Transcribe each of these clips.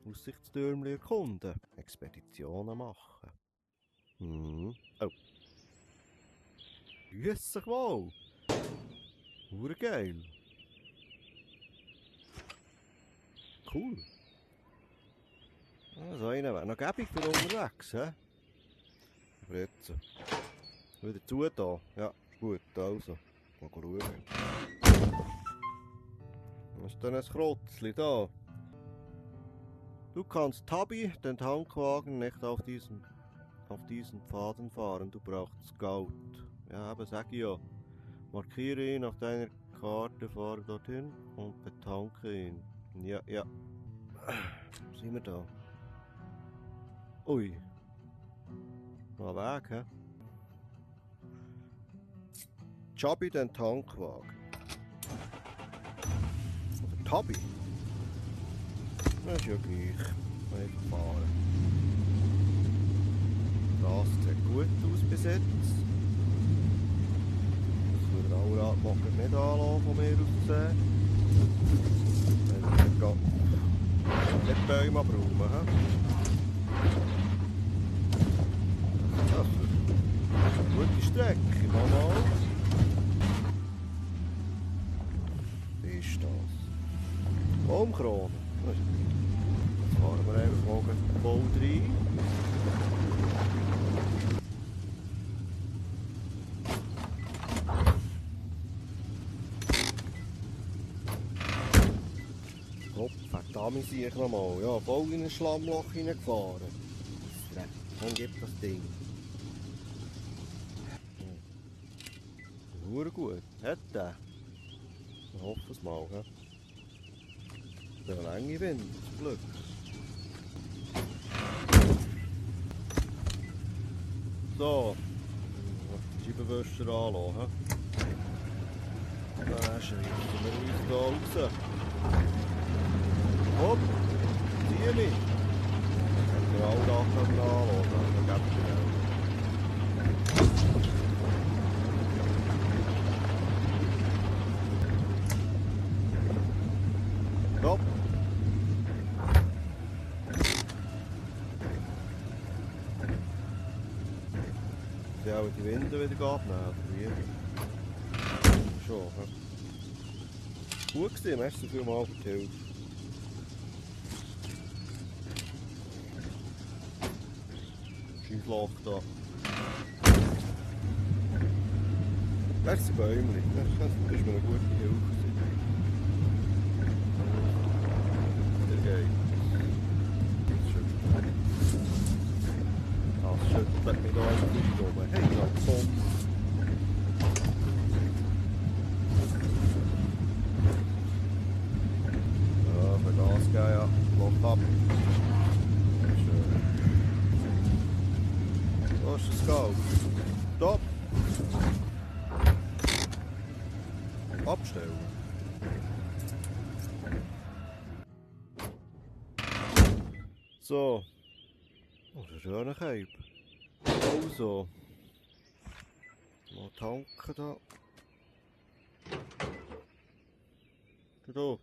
Aussichtstürmchen erkunden. Expeditionen machen. Oh. Grüß dich wohl. Urgeil. Cool. So einer wäre noch gäbig für unterwegs, hä? Aber jetzt. Wieder zu da. Ja, ist gut. Also. Mal schauen. Was ist denn ein Krotzli da? Du kannst Tabi, den Tankwagen, nicht auf diesen Pfaden fahren. Du brauchst Scout. Ja, aber sag ich ja. Markiere ihn auf deiner Karte, fahre dorthin und betanke ihn. Ja, ja. Wo sind wir da? Ui. Mal weg, hä? Chabi, den Tankwagen. Oder Tabi? Das ist ja gleich. Einfach fahren. Das sieht gut aus bis jetzt. Das würde der Allradmacher nicht anlassen, von mir aus gesehen. Wenn wir nicht Bäume abräumen, hä? Das ist eine gute Strecke, Mama. Wie ist das? Baumkrone. Jetzt fahren wir einfach mal voll rein. Verdammt, sehe ich nochmal. Ja, voll in ein Schlammloch hineingefahren. Dann gibt das Ding. Nur gut. Hat der? Ich hoffe es mal. He? Der lange Wind, zum Glück. So. Die Scheibenwischer anlassen. Dann schreiben wir uns da raus. Hopp, zieh mich. Ich kann den Alltag anlassen, dann gebe ich ihn. Stopp. Sie auch die Winde wieder abnehmen, oder wie? Schon, he? Gut gewesen, merci vielmals für die Hilfe. Loch da. Merci Bäumli, das ist mir eine gute Hilfe. Der geht. Das schüttelt mich da einfach nicht rum. Hey, gerade Sonne. Ja, für Gas geben, ja. Loch ab. Was ist das Scout? Stopp! Abstellen. So. Oh, das ist ein schöner Cape. Also. Mal tanken da. Da.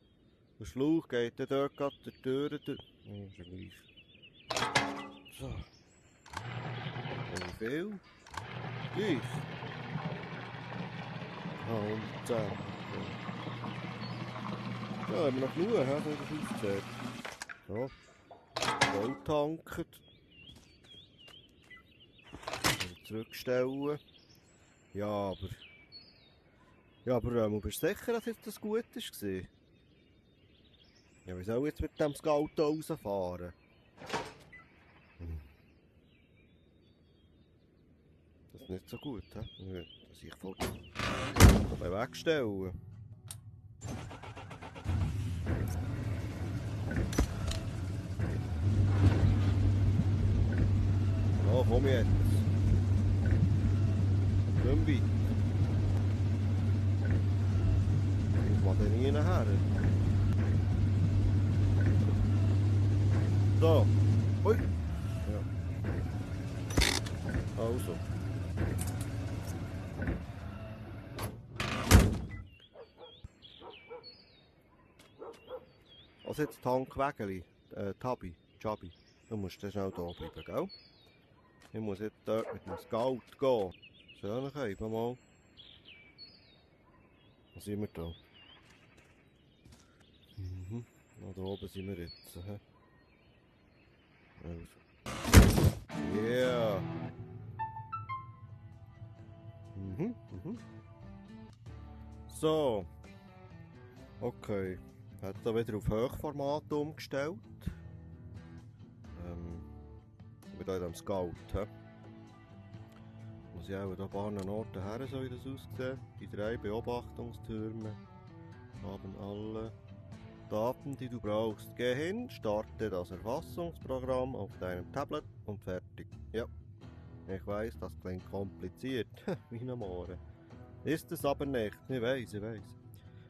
Der Schlauch geht dann dort gerade der Tür durch. Oh, ist ja gleich. So. Wie viel? Gleich. 110. Ja, haben wir noch genug, so das aussieht. So. Voll tanken. Zurückstellen. Ja, aber bist du sicher, dass jetzt das gut war? Ja, wie soll ich jetzt mit dem Scout rausfahren? Das ist nicht so gut, he? Dass ich voll wegstellen. Ja, komm jetzt. Komm weit. Ich muss da nie nachher. So. Ui. Ja. Also. Also jetzt Tankwägeli. Tabi, Chabi. Du musst dann schnell da bleiben, gell? Ich muss jetzt dort mit dem Scout gehen. Schön, eben mal. Wo sind wir da? Mhm. Da oben sind wir jetzt. Also. Yeah. Mhm. So. Okay. Hat da wieder auf Hochformat umgestellt. Ich bin hier in diesem Scout. Muss ich auch hier ein paar Orten her, so wie das aussieht. Die 3 Beobachtungstürme haben alle Daten, die du brauchst. Geh hin, starte das Erfassungsprogramm auf deinem Tablet und fertig. Ja, ich weiß, das klingt kompliziert, wie normal. Ist es aber nicht, ich weiß.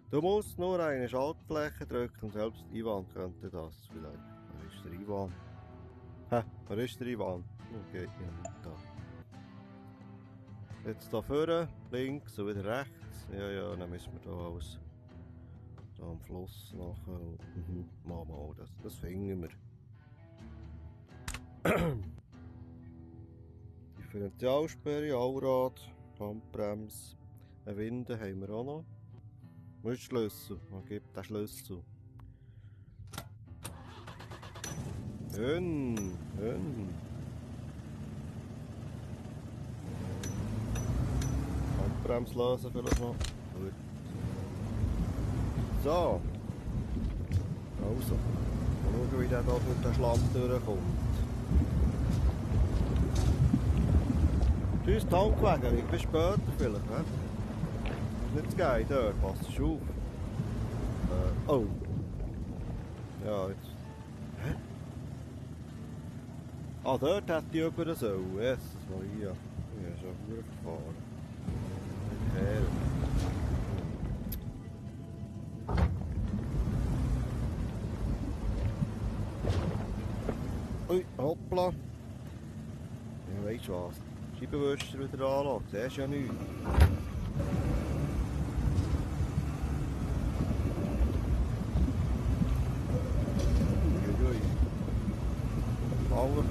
Du musst nur eine Schaltfläche drücken, selbst Ivan könnte das vielleicht. Wer ist der Ivan? Wer ist der Ivan? Geht ja nicht da. Jetzt da vorne, links und wieder rechts. Ja, dann müssen wir da alles da am Fluss nachher. Mal, das finden wir. Differentialsperre, Allrad, Handbremse, eine Winde haben wir auch noch. Wo ist der Schlüssel? Man gibt den Schlüssel. Hön. Handbremse lösen vielleicht noch. Gut. So. Also. Mal schauen, wie der da durch den Schlamm durchkommt. Tschüss Tankwägen, bis später vielleicht, ne? Nicht zu geil dort, passt auf. Oh. Ja, jetzt. Hä? Ah, dort hätte ich über sollen. Jesus Maria. Ich bin schon gut gefahren. Okay. Ui, hoppla. Ja, weisst du was? Scheibenwischer wieder anlassen, siehst ja nichts.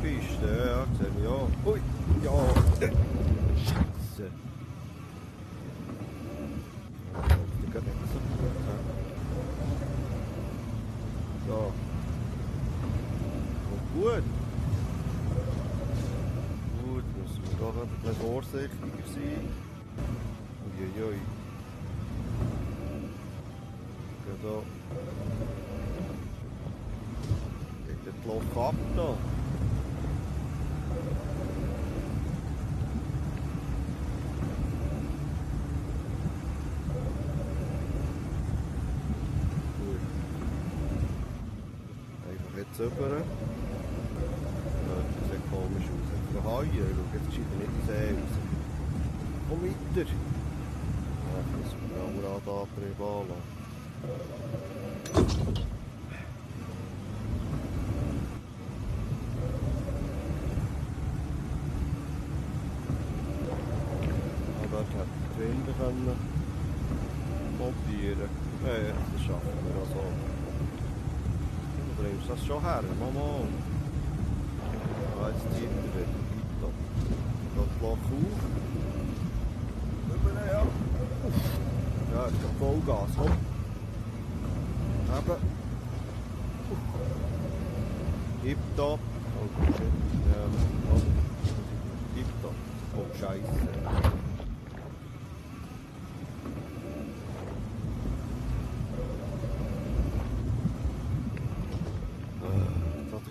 Piste, ja, sehe ich auch. Ui, ja. Scheisse. Die geht nicht so gut. So. Und gut. Gut, müssen wir doch ein bisschen vorsichtiger sein. Uiuiui. Geht da. Geht das Loch ab da. Rüber. Das sieht komisch aus. Der Haie, schau, jetzt scheint er nicht in den See raus. Komm weiter! Ach, das ist ein Allradantrieb anlassen. Dort hätte die Winde montieren können. Ja, das schaffen wir also. Du bringst das schon her, Mama. Ja, jetzt zieht er wieder. Das Loch auf. Rüber, ja. Ja, jetzt geht Vollgas, komm. Eben. Tipptopp. Oh, shit. Ja, oh. Tipptopp. Oh, Scheiße.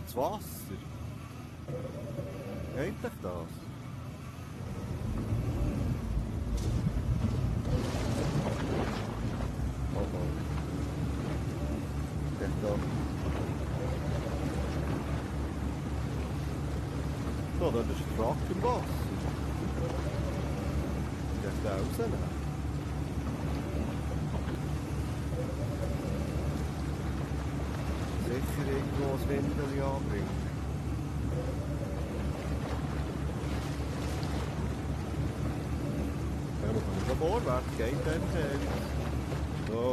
Das Wasser. Geht doch das? Oh oh. Geht da. So, das ist ein Truck im Wasser. Geht da raus? Sicher irgendwo ein Windel anbringen. Ja, wir kommen schon vorwärts, geht dann so.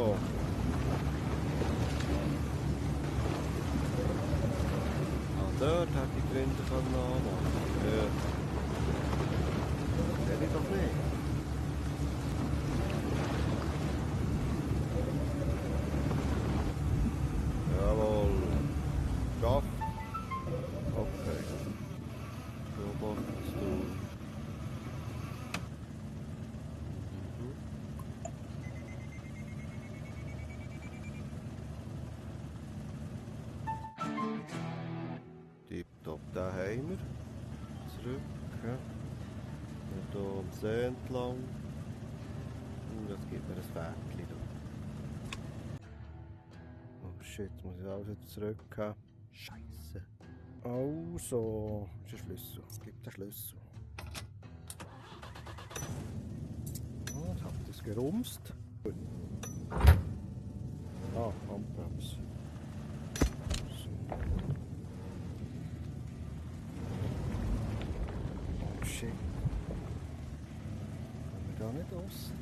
Dort hätte ich die Winde anmachen können. Ja. Das sehe ich doch nicht. Jawohl. Geschafft. Okay. Beobachtungsstuhl. Tipptopp, den haben wir. Zurück. Ja. Und hier am See entlang. Und das gibt mir ein Fähnchen. Oh shit, muss ich alles wieder zurückgeben. Scheisse. Also, ist ein Schlüssel. Es gibt einen Schlüssel. Oh, jetzt habt ihr es gerumst. Ah, Handbremse. So. Oh shit. Kommen wir da nicht raus?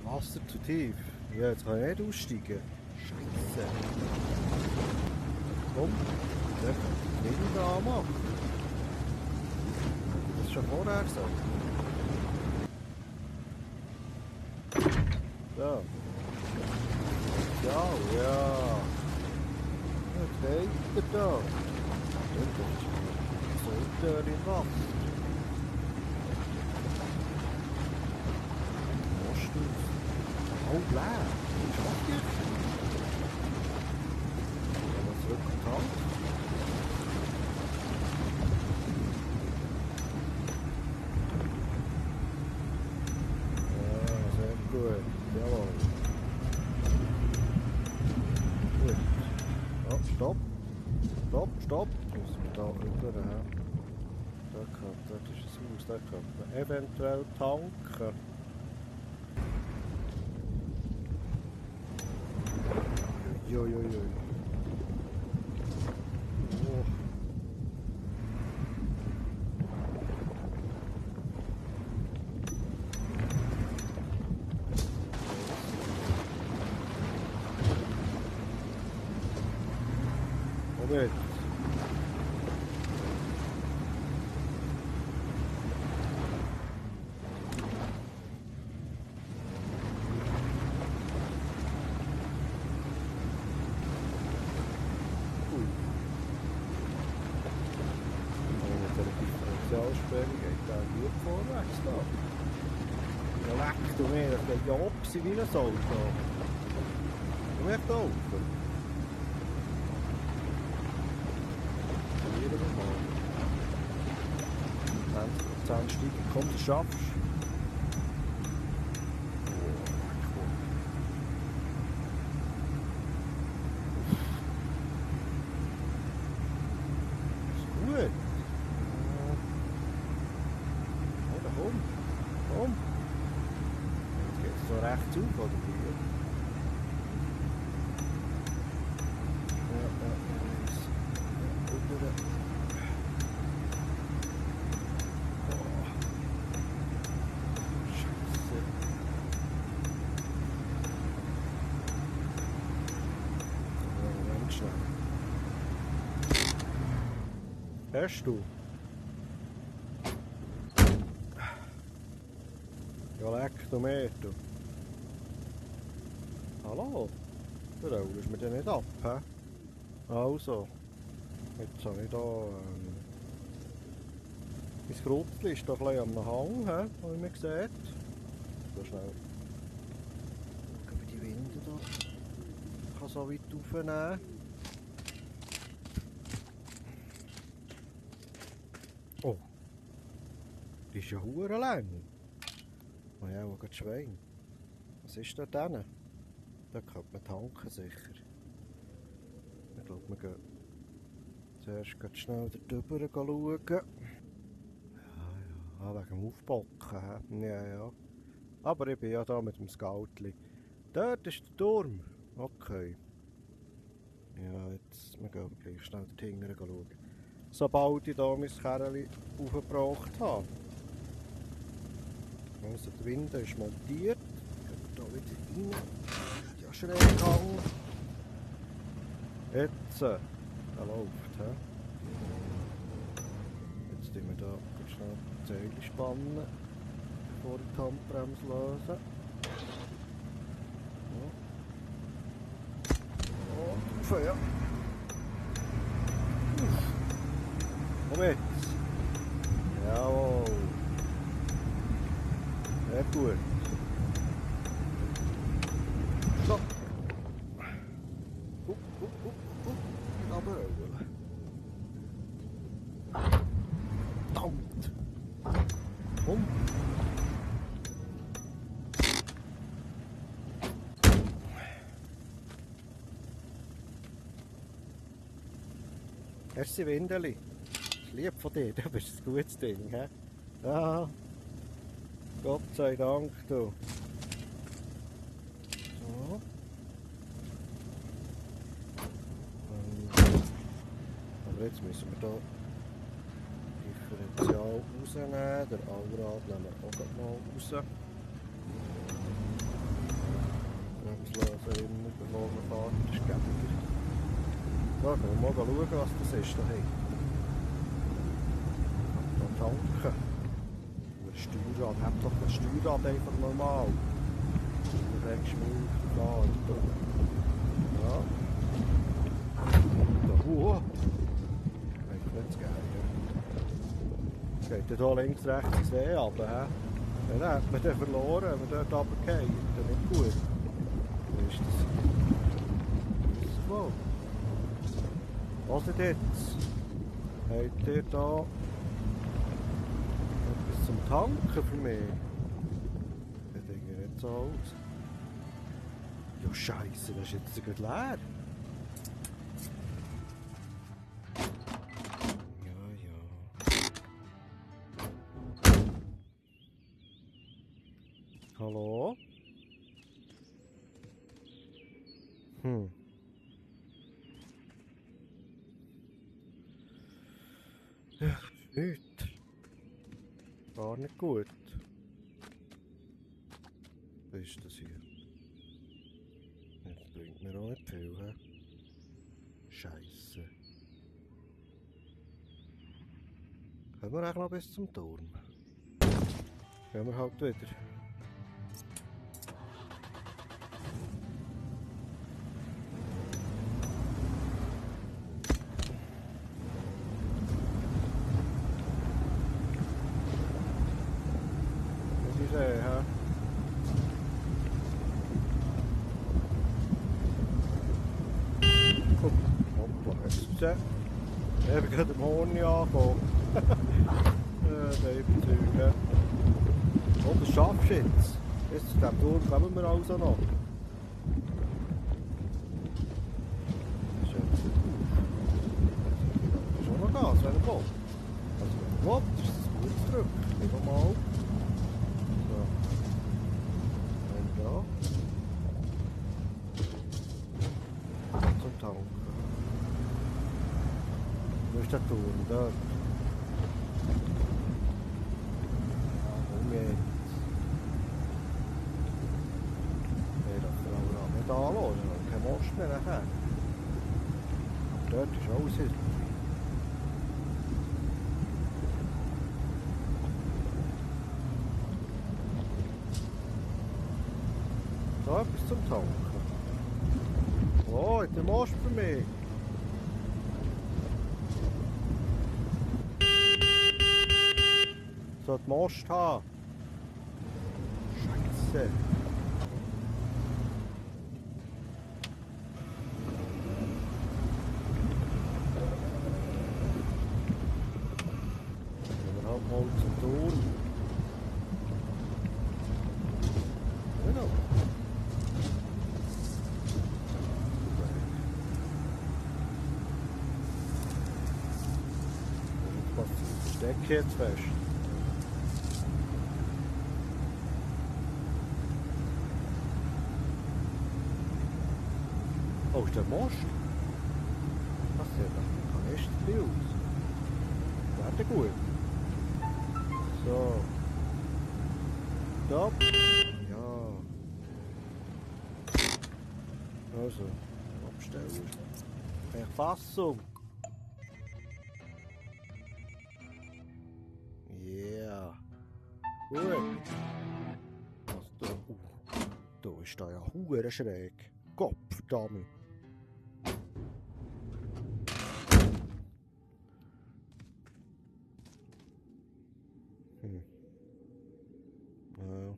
Wasser zu tief. Ja, jetzt kann ich nicht aussteigen. Scheiße. Komm, der kann die Winde anmachen. Das ist schon vorher so. So. Ja, ja. Jetzt geht er da. So, der in Wasser. Oh, leer. Was macht ihr? Gehen wir zurück in die Hand. Ja, sehr gut. Jawohl. Gut. Oh, stopp. Stopp, stopp. Muss man da rüber haben. Dort ist ein Haus, da kann man eventuell tanken. Jo, jo, jo. Oh. Moment. Differentialsperre geht da gut vorwärts da. Ja, leck du mir, das geht ja opsi wie ein Auto. Komm echt auf. Probieren wir mal. 20% steigen, komm, du schaffst. Rechts auf oder wie? Ja, Scheiße. Ja, ganz schnell. Hörst du? Ja, leck du mehr, du. Hallo? Du rollst mir den nicht ab, hä? Also, jetzt habe ich da mein Krutzli ist da ein bisschen am Hang, hä? Wie man sieht. So schnell. Schauen wir die Winde da. Ich kann so weit aufnehmen. Oh. Die ist ja hure lang. Oh ja, wo geht Schwein? Was ist da drin? Da könnte man tanken sicher. Ich glaube, wir gehen zuerst schnell darüber schauen. Ja, wegen dem Aufbocken. Ja, ja. Aber ich bin ja da mit dem Scoutli. Dort ist der Turm. Okay. Ja, jetzt wir gehen gleich schnell dorthin schauen. Sobald ich hier mein Kerl aufgebracht habe. Also die Winde ist montiert. Ich gehe hier wieder rein. Ja, Schräghang. Jetzt, da läuft, he? Jetzt tun wir hier schnell die Seile spannen, bevor ich die Handbremse löse. Ja. Ja. Komm jetzt. Jawohl. Sehr gut. So. Nicht runterrollen. Verdammt. Komm. Merci Windeli. Das lieb von dir, du bist ein gutes Ding, he? Ja. Gott sei Dank, du. So. Aber jetzt müssen wir hier Differential rausnehmen. Der Allrad nehmen wir auch mal raus. Bremslösen immer, verloren Fahrt, das ist gäbiger. So, können wir mal schauen, was das ist da hinten. Da tanken. Ein Steuerrad, hab doch ein Steuerrad einfach normal. Du legst mich auf die Fahrt. Ja. Da, nicht geil. Geht hier links, rechts ins See runter, he? Dann hat man den verloren, wenn man dort runtergeht. Das ist nicht gut. Wie ist das hier? So. Was ist jetzt? Habt ihr da etwas zum Tanken für mich? Das sieht ja nicht so aus. Ja Scheisse, das ist jetzt gerade leer. Hallo? Ja, nichts. Gar nicht gut. Was ist das hier? Das bringt mir auch nicht viel, he? Scheisse. Können wir eigentlich noch bis zum Turm? Gehen wir halt wieder. Ich bin gerade am Horn angekommen. Babyzeuge. Oh, das schaffst du jetzt. Jetzt zu diesem Turm kommen wir also noch. Das ist jetzt schon noch Gas, wenn er will. Also wenn er will, ist das ein gutes Drück. Nicht nochmal. So. Und da. Zum Tanken. Wo ist der Turm? Dort. Ja, komm jetzt. Ich darf den Allrad nicht anlassen, dann kein Most mehr nachher. Dort ist alles hilfreich. Da etwas zum Tanken. Oh, der Most für mich. So die Most haben. Scheiße. Gehen wir halt mal zum Turm. Genau. Ich stecke jetzt fest. Oh, ist der Most? Das sieht nach dem Kanister aus. Warte gut. So. Stopp. Ja. Also, Absteller. Verfassung. Yeah. Gut. Was da? Da ist da ja hure schräg. Gottverdammt. Ja.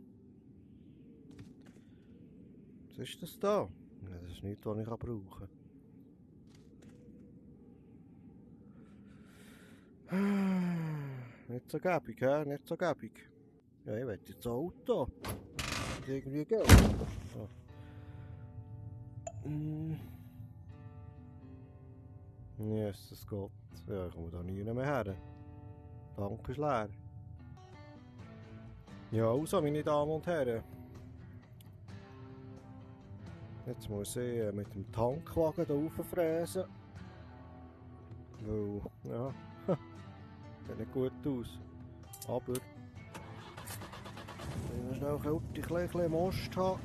Was ist das da? Ja, das ist nichts, was ich brauchen kann. Nicht so gäbig, hä? Nicht so gäbig. Ja, ich will jetzt ein Auto. Das irgendwie Geld. Ja. Jesus Gott. Ja, ich komme da nie mehr her. Danke ist leer. Ja, also, meine Damen und Herren. Jetzt muss ich mit dem Tankwagen hier rauffräsen. Weil, ja, sieht nicht gut aus. Aber, wenn wir schnell ein bisschen Most haben,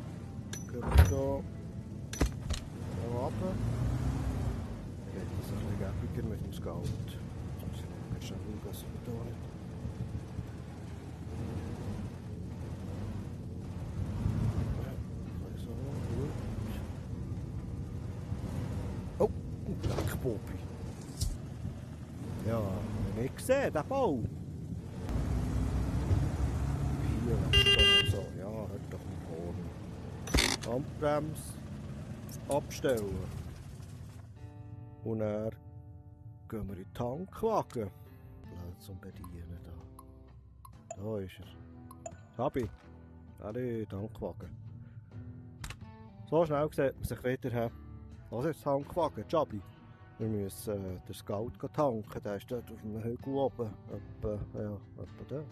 gehen wir hier runter. Dann geht das ein bisschen gäbiger mit dem Scout. Jetzt muss ich noch schnell schauen, was wir hier haben. Bobby. Ja, nicht gesehen, der Bau. Hier ist so. Ja, hört doch mal vorne. Handbremse abstellen. Und dann gehen wir in den Tankwagen. Blöd zum Bedienen da. Da ist er. Tabi. Alle Tankwagen. So schnell sieht man sich wieder. Was ist Tankwagen? Jabi. Wir müssen den Scout tanken, der ist dort auf dem Hügel oben. Etwa dort.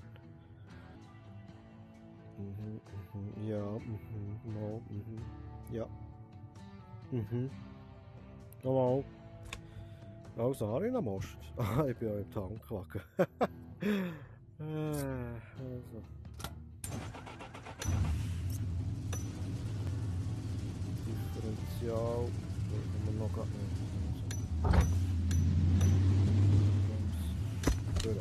Ja, no, ja. Nochmal. Also, habe ich noch Most? Ah, ich bin ja im Tankwagen. Also. Differential. Schauen wir noch nicht. Durch.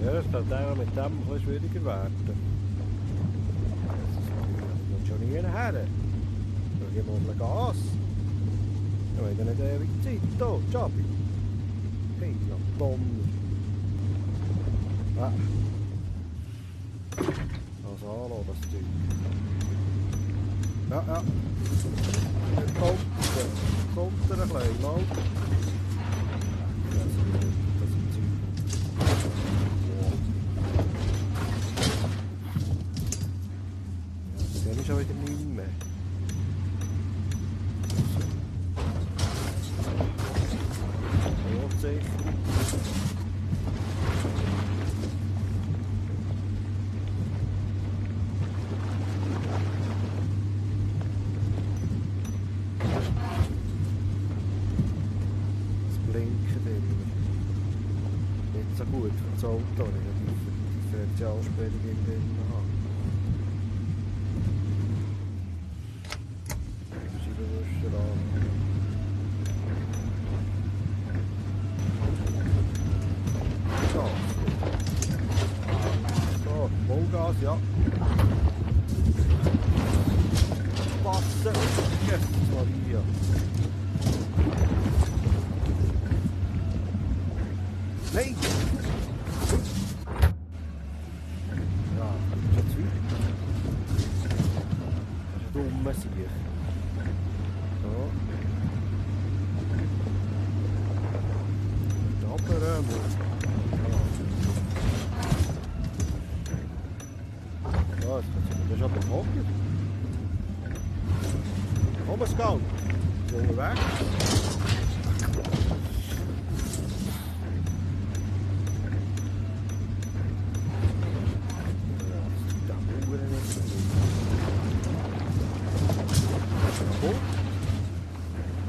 Ja, das könnte auch mit dem ein bisschen schwieriger werden. Das ist schon nie her. Ich muss mal Gas. Ich habe nicht ewig Zeit. Hier, Jabi. Hey, ja, Donner. Ah. Also, hallo, das Zeug. Ja. Kommt er ein bisschen, mal. Das ist Zeug. Ja, das sehe ich schon wieder nicht mehr. So gut für das Auto, wenn ich eine Differentialsperrung in drin habe. Scheibenwischer an. So, Vollgas, ja. Wasser, Jesus Maria. Nein! Ja, das ist jetzt weit. Das ist ein dummer Sieg. So. Aber, ja, jetzt kann ich wieder ist aber Hocker. Komm, Scout. Ist unterwegs.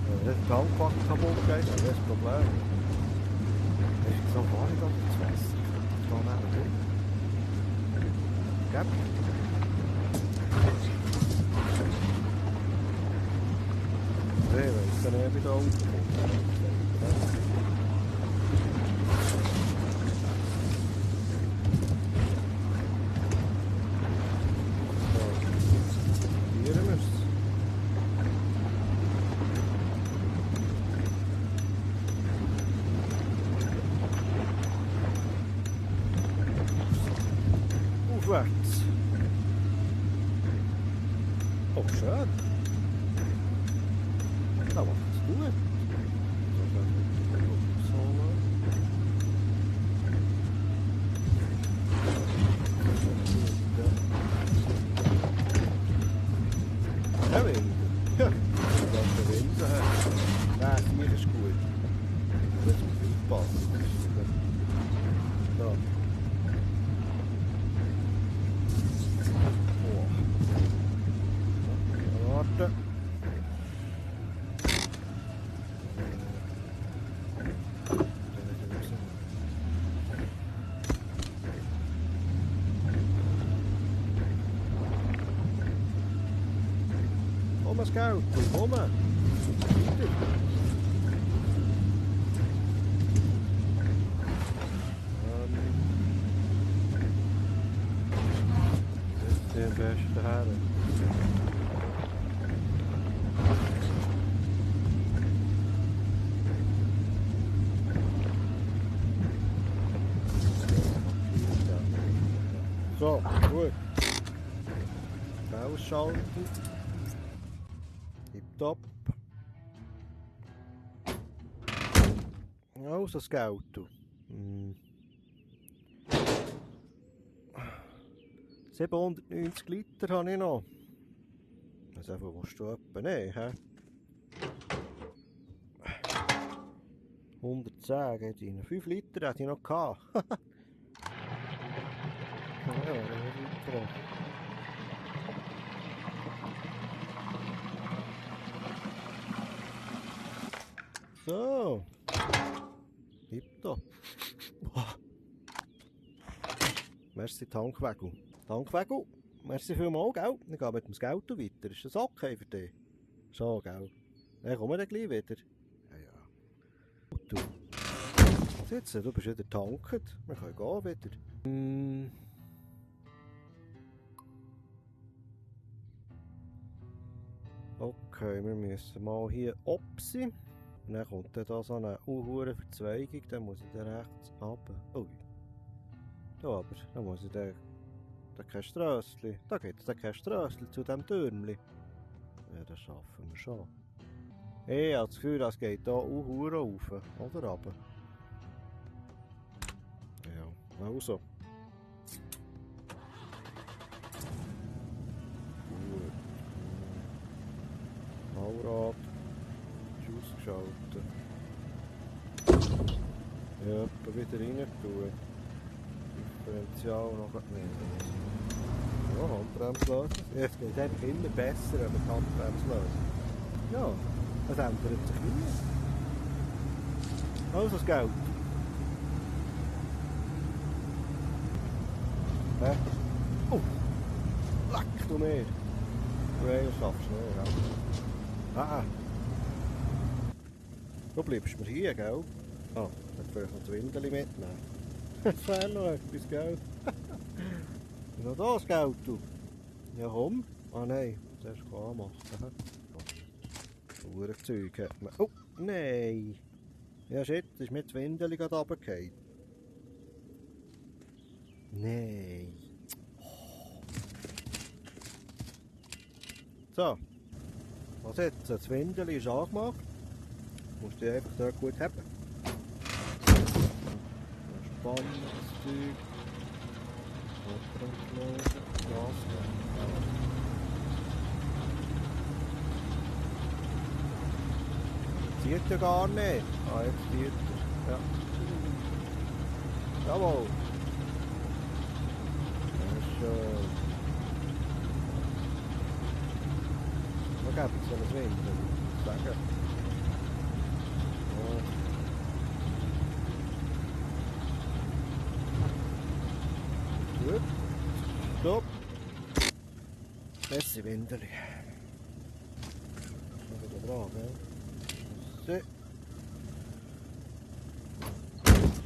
Wenn der Tankwagen kaputt geht, dann ist das Problem. Das ist so gar nicht auf das Wasser. Das ist da neben drin. Gell? Nee, ich weiß nicht, wie da rauskommt. Aufwärts. Oh, schön. Da macht es gut. Ja, Wind. Ja, das ist der Wind. Nein, hier ist gut. Das muss nicht passen. Da. Warten. Komm, Scout, komm! Weiter. Das ist der beste Herr. So, gut. Ausschalten. Tipptopp. Also, Scout. 790 Liter habe ich noch. Also, einfach musst du etwa nehmen, hä? 110 geht rein. 5 Liter hätte ich noch gehabt. Ja, Liter. So. Tipptopp. Merci, Tankwägel. Tankwägel, merci vielmals, gell? Ich gehe mit dem Scout weiter. Ist das okay für dich? So, gell? Dann kommen wir dann gleich wieder. Ja, ja. Und du. Jetzt, du bist wieder tankt. Wir können gehen wieder. Okay, wir müssen mal hier opsi. Und dann kommt dann da so eine unhure Verzweigung. Dann muss ich da rechts runter. Ui. Da aber, da muss ich da kein Strössli. Da gibt es kein Strössli zu dem Türmli. Ja, das schaffen wir schon. Ich habe das Gefühl, das geht hier unhure rauf. Oder runter. Ja, also. Gut. Allrad. Ist ausgeschaltet. Ja, wieder rein tun. Differential noch nicht. Ja, Handbremslösung. Ja, es geht einfach immer besser, wenn man die Handbremslösung. Ja, das ändert sich nie. Also das Geld. Hä? Oh! Leck du mir! Nein, das schaffst du nicht, gell? Ah! Du bleibst mir hier, gell? Ah, dann vielleicht noch das Windeli mitnehmen. Es fehlt noch etwas, gell? Noch das Geld, du? Ja, komm. Ah nein, zuerst anmachen. Zeug hat man. Oh, nein! Ja, shit, ist mir das Windeli gerade runtergefallen. Nein! So. Was jetzt? Das Windeli ist angemacht. Musst du einfach dort gut haben. Spannendes Zeug. Zieht ja gar nicht. Ah, jetzt zieht er. Ja. Jawohl. Sehr schön. Da gibt es so ein Wind, würde ich sagen. Ja. Gut. Stopp. Besser Winterli. Noch wieder dran, gell? So.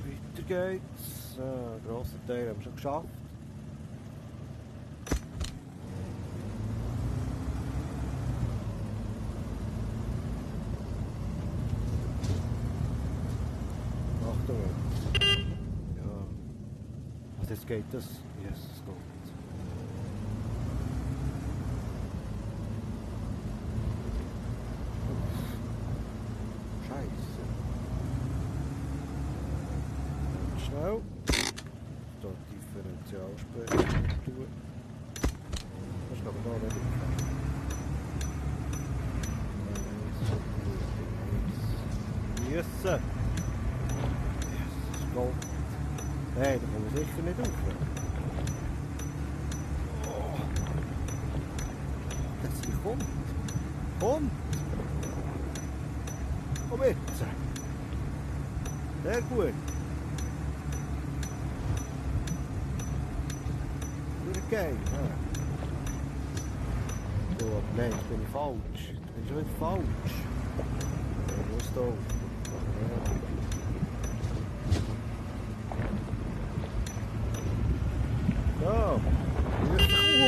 Weiter geht's. Den grossen Teil haben wir schon geschafft. Achtung jetzt. Ja. Also jetzt geht das. Yes, es geht. Schnell. Da Differentialsprecher tun. Das ist aber da nicht. Yes. Yes, go. Nein, da kommen wir sicher nicht auf. Oh. Das hier kommt. Kommt. Komm jetzt. Sehr gut. Geil, ja. Oh, nein, jetzt bin ich falsch. Ich bin schon wieder falsch. Ich muss da auf. Ja.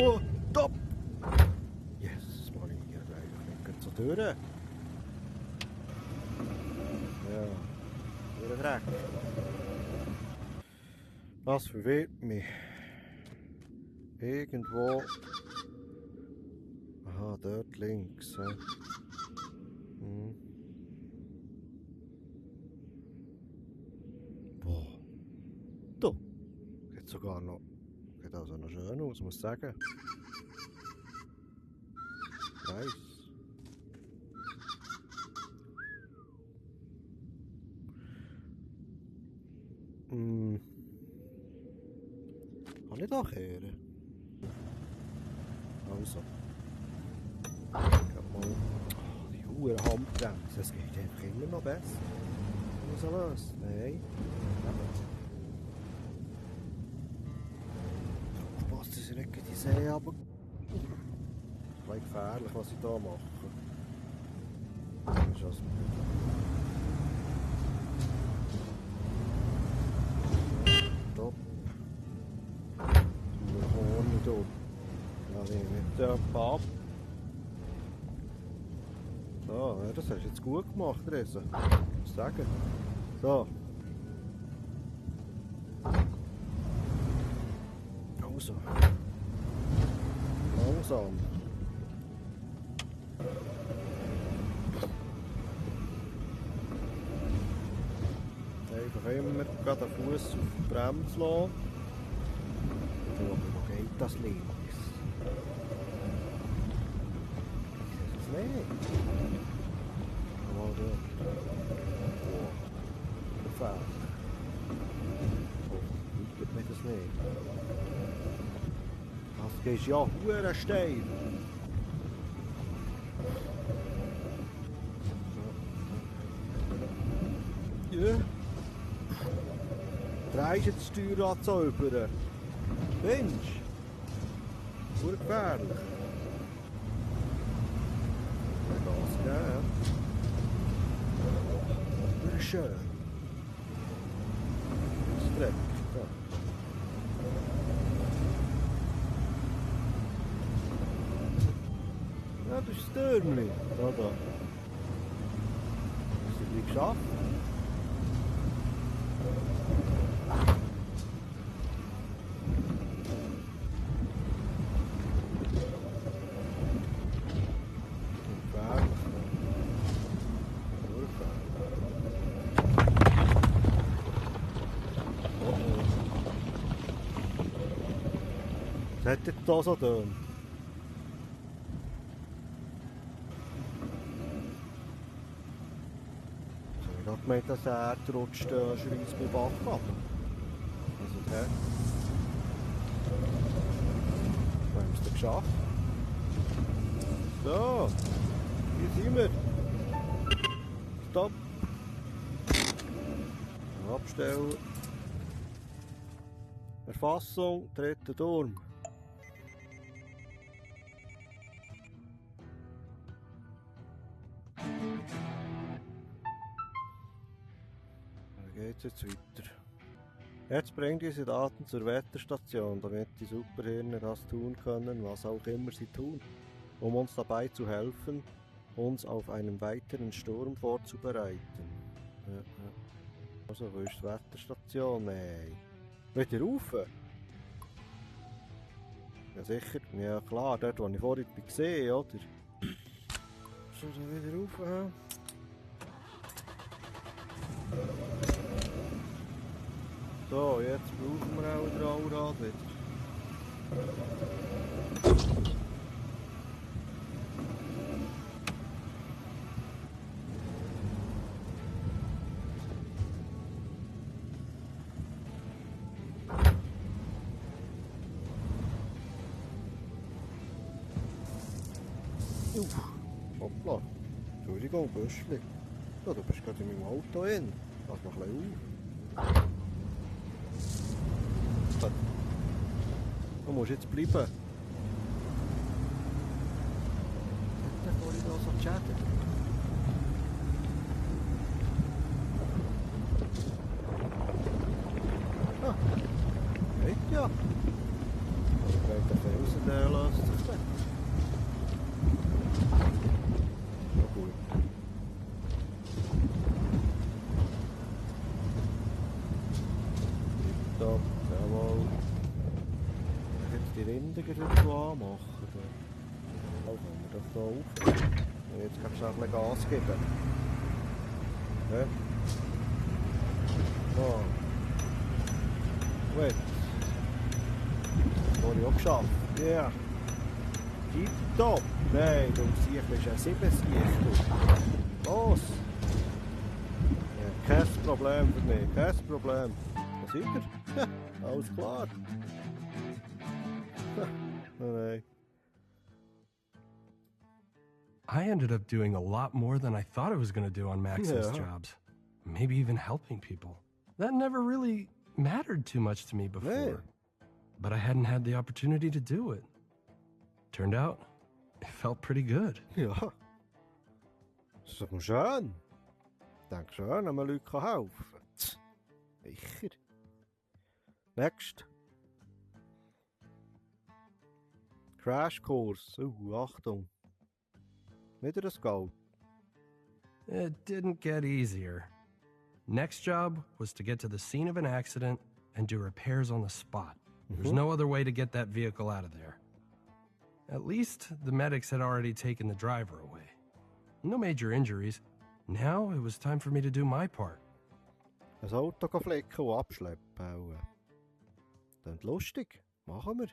Oh, top! Yes, Mann, ich gehe eigentlich nicht zur Tür. Ja, wieder Dreck. Das verwirrt mich. Irgendwo. Aha, dort links. Hm. Boah. Da. Geht sogar noch. Geht also noch schön aus, muss ich sagen. Nice. Hm. Kann ich da kehren? Also. Oh, die hohe Handbremse, es geht einfach immer noch besser. Was soll das? Nein. Aufpassen, dass ich nicht die See aber. Das ist ein gefährlich, was ich hier mache. Das ist also. Stopp. Wir kommen nicht um. Mit ab. So, ja, das hast du jetzt gut gemacht, Reza. Was sagen? So. Also. Langsam. Einfach immer gerade den Fuß auf die Bremse lassen. So, wo geht das links? Nee. Aber da. Boah. Gefährlich. Oh, tut mir das nicht. Das geht ja hure steil. Ja. Drehst jetzt das Steuerrad so über. Mensch. Hure gefährlich. Ja. Wieder schön. Das ist Dreck. Ja. Ja, das ist das Türmchen. Da. Hast du nicht geschafft? Das hat jetzt da so tönt. Ich habe gemeint, dass er rutscht, schreist beim Bach ab. Also, hä? Wir haben es geschafft. So, hier sind wir. Stopp. Abstellen. Erfassung, dritter Turm. Dann geht's jetzt weiter. Jetzt bringt diese Daten zur Wetterstation, damit die Superhirne das tun können, was auch immer sie tun, um uns dabei zu helfen, uns auf einen weiteren Sturm vorzubereiten. Ja. Also, wo ist die Wetterstation? Nein. Wieder rauf? Ja, sicher. Ja, klar, dort, wo ich vorhin gesehen habe, oder? So, dann wieder rauf. Ja. So, jetzt brauchen wir auch den Allrad wieder. Hoppla. Entschuldigung, Büschli. Ja, du bist gerade in meinem Auto hin. Lass mal ein bisschen auf. Du musst jetzt bleiben. Hat der vorhin da so gechattet? Ah, geht ja. Also gleich der Felsen, der löst sich dann. Ja gut. Tipptopp, jawohl. Jetzt die Rinde irgendwo anmachen. Dann können wir doch da auf. Und jetzt kannst du auch ein bisschen Gas geben. Ja. So. Gut. Das habe ich auch geschafft. Ja. Yeah. Tipptopp. Nein, du siehst, bist ein 7 Sieg. Los. Ja, kein Problem für mich. Kein Problem. Was ist er? Alles klar. Nein. I ended up doing a lot more than I thought I was going to do on Maxim's Yeah. jobs. Maybe even helping people. That never really mattered too much to me before. Nee. But I hadn't had the opportunity to do it. Turned out, it felt pretty good. Ja. Das ist doch schön. Ich denke schön, wenn man Leuten helfen kann. Sicher. Next. Crashkurs. Achtung. Wieder ein Scout. It didn't get easier. Next job was to get to the scene of an accident and do repairs on the spot. There's no other way to get that vehicle out of there. At least the medics had already taken the driver away. No major injuries. Now it was time for me to do my part. Ein Auto flicken und abschleppen. Klingt lustig. Machen wir.